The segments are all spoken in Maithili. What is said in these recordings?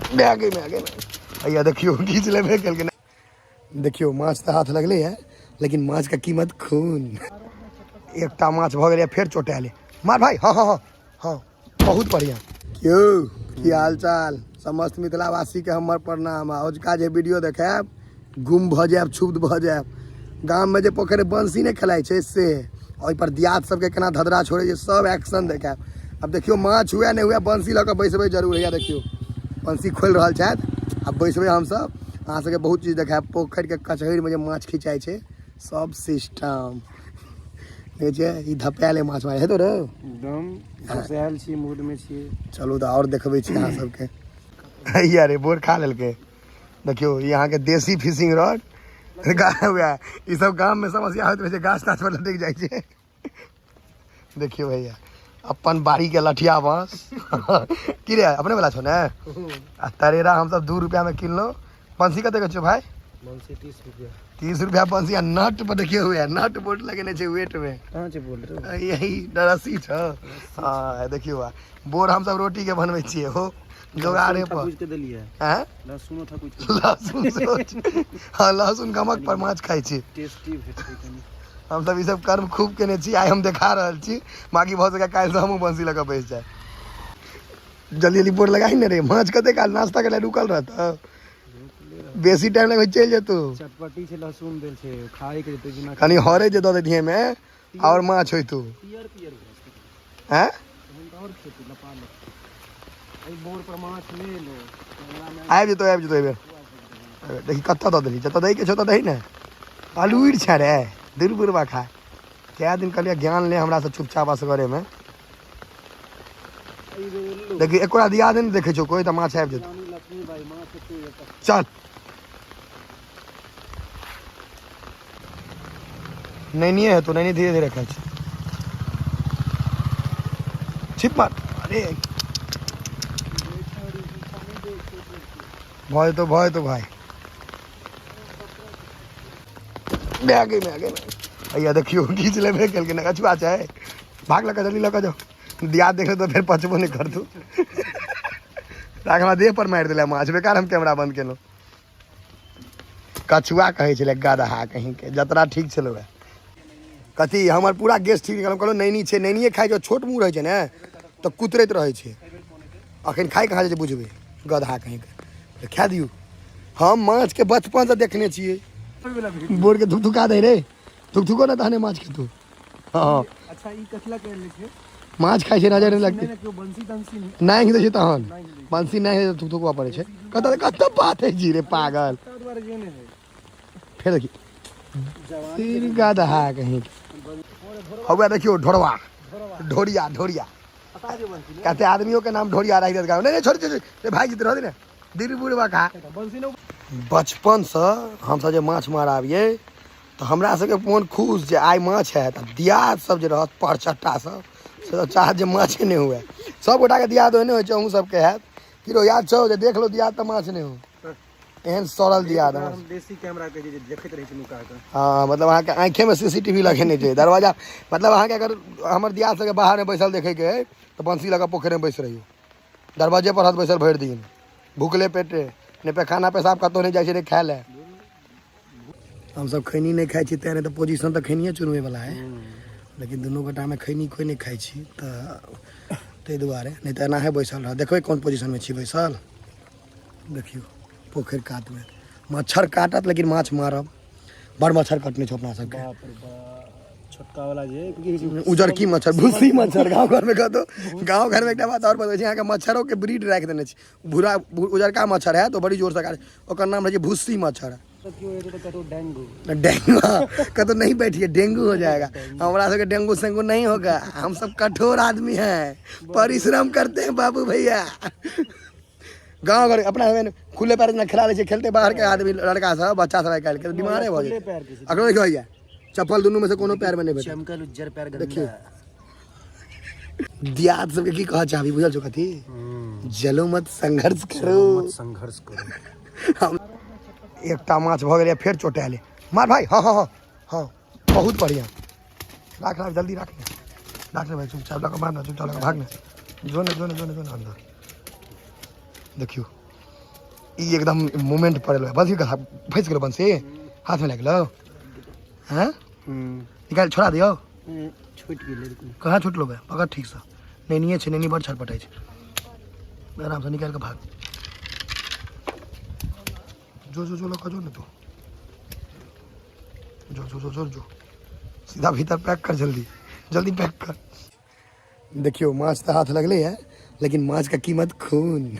भए गेल, भए गेल। हैया देखियौ, घीच लेबे केलकै। देखियौ, माछ तऽ हाथ लगलै है, लेकिन माछ के कीमत खून। एकटा माछ भऽ गेलै, फेर चोटाएल। मार भाई। हाँ हाँ हाँ हाँ, बहुत बढ़िया। क्यों, की हाल चाल? समस्त मिथिलावासी के हमर प्रणाम। आ अजुका जे वीडियो देखायब, गुम भऽ जायब, क्षुब्ध भऽ जायब। गाममे जे पोखरि बंसी नहि खेलाइ छै से, ओहिपर दियाद सबके केना धधरा छोड़ै छै, सब एक्शन देखायब। आब देखियौ, माछ हुए नहि हुए, बंसी लऽ कऽ बैसबै जरूर। हैया देखियौ, बंसी खोलि रहल छथि। आब बैसबै हमसब, अहाँ सबके बहुत चीज देखायब। पोखरिके कचहरीमे जे माछ खिंचाइ छै, सब सिस्टम देखै छियै। ई धपायल माछ मारै हेतो रे। एकदम घुसायल छी, मूड में छी। चलू तऽ आओर देखबै छी अहाँ सबके। हैया रे, बोर खा लेलकै। देखियौ, ई अहाँके देसी फिशिंग रॉड। वएह ई सब गाममे समस्या होइत रहै छै, गाछ ताछ पर लटकि जाइ छै। देखियौ भैया, अपन बाड़ीके लठिया बाँस की रे, अपने वाला छौ ने? आ तरेरा हमसब 2 रुपैआमे किनलहुँ। बंसी कते के छौ भाई? बंसी 30 रुपया। 30 रुपया बंसी। आ नट पर देखियौ, हुए नट बोल्ट लगेने छै वेट में। कहाँ छै बोल्ट रे? यही रस्सी छौ। हाँ, देखियौ, आ बोर हमसब रोटी के बनबै छियै हो जोगाड़े पर। थकुच के देलियै। हैं? लहसुनो थकुच के। लहसुन सेहो छै। हाँ, लहसुन गमक पर माछ खाइ छी। टेस्टी भेटतै कनि। हमसब ई सब कर्म खूब केने छी, आइ हम देखा रहल छी। बाकी भऽ सकै काल्हि से हमहूँ बंसी लऽ कऽ बैस जाय। जल्दी जल्दी बोर लगाही ने रे। माछ कते काल नाश्ता करे रुकल रहत? बेसी टाइम लगबै, चलि जेतौ। चटपटी छै, लहसुन देल छै, खाए के जेतै बिना। कनि हरे जे दऽ दैतियै एहिमे, आओर माछ होइतौ। पियर पियर भऽ जेतै। हैं? तहन तऽ आओर खेती लपा ले। एहि बोर पर माछ नहि एलो कैमरा मे। आबि जेतौ, आबि जेतौ एहिबेर। एहिबेर देखी कतऽ दऽ देलही। जतऽ दैके छौ तऽ दही ने। अलूरि छै रे, दूर बुढ़बा खा। कए दिन कहलियै, ज्ञान ले हमरासँ चुपचाप असगरेमे। एहि बेर एलो। देखी, एकोरा दिया दे ने, देखै छौ कोइ तऽ माछ आबि जेतौ। रानी लक्ष्मीबाई माछ एते एतऽ। चल, नैनिए हेतौ, नैनी। धीरे धीरे खाइ छै। छिप मार। अरे, भऽ जेतौ, भऽ जेतौ भाय। भए गेल, भए गेल। हैया देखियौ, घीच लेबे केलकै ने। कछुआ छै, भाग लऽ कऽ, जल्दी लऽ कऽ जाउ। दियाद देख तऽ फेर पचबो नहि करतौ। राख, हमरा देह पर मारि देले माछ। बेकार हम कैमरा बंद केलहुँ। कछुआ कहै छलै गदहा कहीं के। जतरा ठीक छलै वएह कथी, हमर पूरा गेस्ट ठीक निकल। कहलहुँ नैनी छै, नैनिए खाइ छै। छोट मुँह रहै छै ने तऽ कुतरैत रहै छै। अखन खाइ कहाँ छै बुझबै। गदहा कहीं के तऽ खा दियौ। हम माछके बचपनसँ देखने छियै। बोरके धुकधुका दै रे, धुकधुको ने तहने माछ खेतौ। हँ। अच्छा, ई कथी कर छै? माछ खाइ छै, नजर नहि लगतै। नहि, केओ बंसी तंसी नहि दै छै तहन। नहि दै। बंसी नहि है तऽ थुकथुकबऽ पड़ै छै। कतऽ कतऽ बात है जी रे पागल? ताहि दुआरे जे नहि है। फेर देखी। जवानी। तीन गदहा कहीं हौआ। देखियौ, ढोरवा, ढोरिया, ढोरिया। पता जे बंसी ने। कते आदमियों के नाम ढोरिया राखि देत गाँव। नहीं नहीं, छोड़ छोड़ रे भाई, जीत रह दे ने दिल बुढ़वा खा। बंसी ने। बचपनसँ हमसब जे माछ मार आबियै तऽ हमरा सबके मोन खुश जे आइ माछ हैत। आ दियाद सब जे रहत परचट्टा सब, से सब चाहत जे माछे नहि हुए। सब गोटाके दियाद ओहने होइ छै, अहूँ सबके हैत। की रौ, याद छौ जे देख लो दियाद तऽ माछ नहि हो? एहन सड़ल दियाद एकरा हमर। हम देसी कैमरा के जे देखैत रहै छै नुका के। हँ, मतलब अहाँके आँखेमे सीसीटीवी लगेने छै दरवाजा। मतलब अहाँके अगर हमर दियाद सबके बाहरमे बैसल देखैके अइ तऽ बंसी लऽ कऽ पोखरिमे बैस रहियौ। दरवाजे पर रहत बैसल भरि दिन भुखले पेटे। नहि पैखाना पेशाब कतहु नहि जाइ छै, नहि खाय लए। हमसब खैनी नहि खाइ छी तेँ, नहि तऽ पोजिशन तऽ खैनिए चुनबैवला है। लेकिन दुनू गोटामे खैनी कोइ नहि खाइ छी तऽ ताहि दुआरे, नहि तऽ एनाहे बैसल रह। देखबै कोन पोजिशनमे छी बैसल। देखियौ, पोखरि कातमे मच्छर काटत लेकिन माछ मारब। बड़ मच्छर कटने छौ अपना सबके। बाप रे बाप, छोटका वाला जे की कहै छै? उजरकी मच्छर, भूसी मच्छर। गाँव घरमे कतौ, गाँव घरमे एकटा बात आओर बतबै छी अहाँके। मच्छरोके ब्रीड राखि देने छै। भूरा उजरका मच्छर है तऽ बड़ी जोरसँ काटे, ओकर नाम रहै छै भूसी मच्छर। तऽ केओ एतै तऽ कतौ डेंगू। डेंगू कतौ नहीं बैठिए, डेंगू हो जाएगा। हमारा सबके डेंगू सेंगू नहीं होगा। हम सब कठोर आदमी हैं, परिश्रम करते हैं बाबू भैया। गाँव घर अपना सबके खुले पैर जेना खेला लै छै, खेलते बाहर के आदमी, लड़का सब, बच्चा सब आइ काल्हि के बीमारे भऽ खुले जेतै। पैर के छै। अखनो देखियौ भैया, चप्पल दुनू में से कोनो पैर में नहि भेटत। चमकल उज्जर पैर गंदा। देखियौ, दियाद सबके की कहऽ चाहबी? बुझल छौ कथी? जलो मत, संघर्ष करो। मत, संघर्ष करो। हम एकटा माछ भऽ गेलै, फेर चोटाएल। मार भाई। हाँ हाँ हाँ हाँ, बहुत बढ़िया। राख राख, जल्दी राख ने, राख ने भाई। चुपचाप लऽ कऽ भाग ने, चुपचाप लऽ कऽ भाग ने। जो ने, जो ने, जो ने, जो ने अंदर। देखियौ। ई एकदम मूवमेंट पड़ल है। बंसी कहाँ फंसि गेलो? बंसी हाथ में लागि गेलो? हैं, निकाल, छोड़ा दियो। छूटि गेलै। कहाँ छुटलो बे? पकड़ ठीकसँ। नैनिए छै, नैनी बड़ छटपटाइ छै। आरामसँ निकालि कऽ भाग। जो जो जो, लऽ जो ने तू। जो जो जो जो जो, सीधा भीतर पैक कर, जल्दी जल्दी पैक कर। देखियो, माछ तऽ हाथ लगले है, लेकिन माछ का कीमत खून,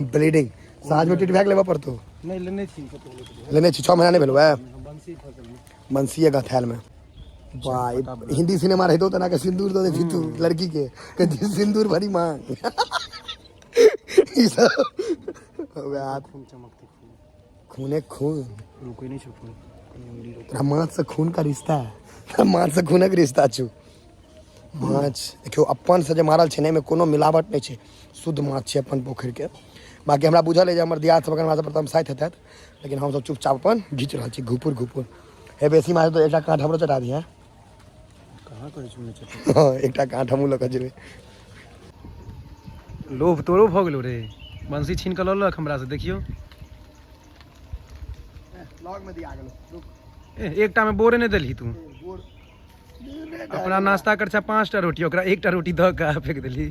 ब्लीडिंग। साँझ में टिट बैग लेबऽ पड़तो। नहि, लेने छी कतौ। लेने छी? 6 महीना नहि भेलौ है। बंसी फसल में। बंसीए गथैल में। वाह, हिंदी सिनेमा रहितो तना के सिंदूर दऽ देती तू लड़की के, कहती सिंदूर भरी मांग। ई सब वएह हाथ। खून चमकते, खून। खूने खून। रुकै नहि छै खून, कनि अंगुरी रोक। तोरा माछ से खून का रिश्ता है, तोरा माछ से खूनक रिश्ता छौ। माछ देखियौ, अपन से जे मारल छै ने, एहिमे कोनो मिलावट नहि छै। शुद्ध माछ छै अपन पोखरिके। बाकी हमरा बुझल अइ जे हमर दियाद सब अखन हमरा सब पर तमसाइत हेतथि, लेकिन हमसब चुपचाप अपन घीच रहल छी घुपुर घुपुर। हे, बेसी माछ तऽ एकटा काँट हमरो चटा दिहे। कहाँ कहै छी नहि चटा। हँ, एकटा काँट हमहूँ लऽ कऽ जेबै। लोभ तोरो भऽ गेलो रे? बंसी छीन कऽ लऽ लेलक हमरा से, देखियौ। लॉग में दिया गेलो। ए, एकटा में बोरे नहि देलही तू। अपना नाश्ता कर 5टा रोटी, ओकरा एकटा रोटी दऽ कऽ फेंक देलही।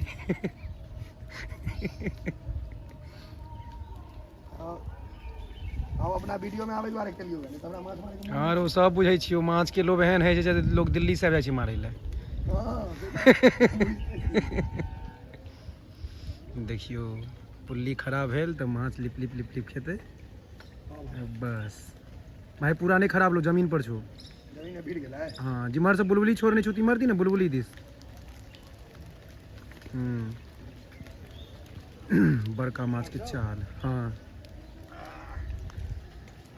हम अपना वीडियो में आबै दुआरे केलियो, नहीं तऽ हमरा माछ मारै के हँ रो, सब बुझै छियौ। माछ के लोभ एहन होइ छै जे लोग दिल्ली से आबि जाइ छै मारै लए। देखियौ, पुल्ली खराब भेल तऽ माछ लिप लिप लिप लिप खेतै बस। भाई, पूरा नहि खराब लो, जमीन पर छौ। जमीन में भिड़ गेलै। हाँ, जिम्हर से बुलबुली छोड़ने छौ तिम्हर दी ने, बुलबुली दिस। बड़का माछ के चाल। हाँ,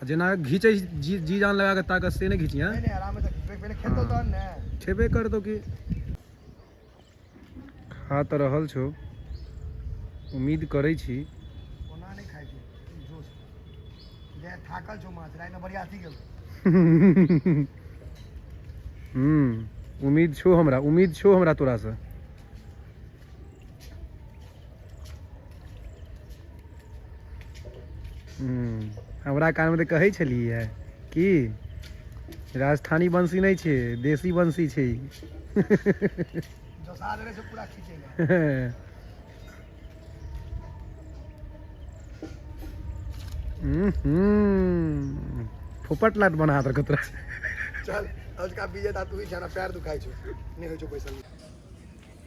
आ जेना घीचै जी, जी जान लगा के ताकत से नहि घीचिया। नहीं नहीं, आराम से खींचबै, पहिले खेतो तहन ने। छेबे कर दो कि खा तऽ रहल छौ, उम्मीद करै छी। ओना नहि खाइ छै जोश जे थाकल छौ माछ, रातिमे बरियाती गेल। उम्मीद छौ हमरा, उम्मीद छौ हमरा तोरासँ। हमरा कानमे तऽ कहै छलियै कि राजस्थानी बंसी नहि छै, देसी बंसी छै ई। जोसा देने छै पूरा खींचै लए। फोपट लाट बना देलकौ तोरा। चल, अजुका विजेता तू ही छह ना, पैर दुखाइ छौ, नहि होइ छौ पैसा।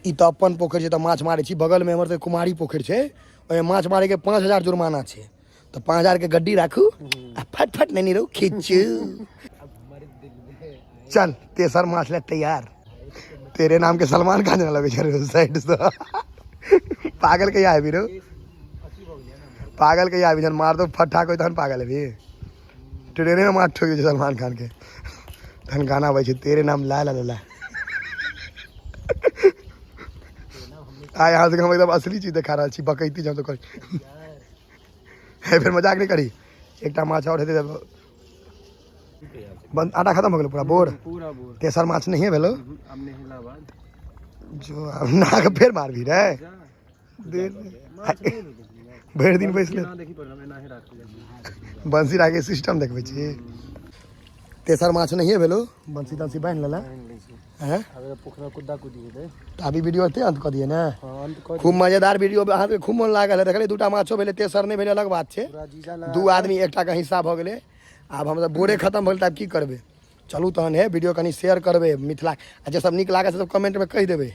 ई तऽ अपन पोखरि छै तऽ माछ मारै छी। बगलमे हमर सबके कुमारी पोखरि छै, ओहिमे माछ मारैके 5000 जुर्माना छै। तऽ 5000के गड्डी राखू आ फट फट नहि रहू, खींचू। चल, तेसर माछ ले तैयार। तेरे नाम के सलमान खान जेना लगै छै साइड से। पागल कहिया हेबी रो? पागल कहिया हेबी? जहन मार दो फट्टा कोई तहन पागल हेबी। ट्रेने में मार ठोक छै सलमान खान के, तहन गाना अबै छै तेरे नाम ला ला ला ला। आइ अहाँ सबके हम एकदम असली चीज देखा रहल छी, बकैती जे हम तऽ करी हे। फेर मजाक नहि करी। एकटा माछ आओर हेतै तऽ बंद। आटा खत्म हो गेलो पूरा बोर? पूरा बोर। तेसर माछ नहिए भेलो? आब नहेला बाद। जो, आब नाक फेर मारबी रे। जा। देर माछ नहि भेल। भरि दिन बैसले। केना देखी पर हम एनाहे राखल जाइ। बंसी राखे सिस्टम देखबै छी। तेसर माछ नहिए भेलो। बंसी तंसी बान्हि लेला? लै छी। हैं? आब पोखरा कुद्दा कुदी हेतै। तऽ अभी वीडियो एते अंत कऽ दियै ने। हाँ, अंत कऽ। खूब मजेदार वीडियो, अहाँके खूब मोन लागल है। देखलियै, दूटा माछो भेलै, तेसर नहि भेलै, अलग बात छै। पूरा जीजा लगा। दू आदमी एकटा के हिस्सा भऽ गेलै। आब हमसब बोरे खतम भऽ गेल तऽ आब की करबै? चलू तहन हे, वीडियो कनि शेयर करबै मिथिला आ जे सब नीक लागल से सब कमेंटमे कहि देबै।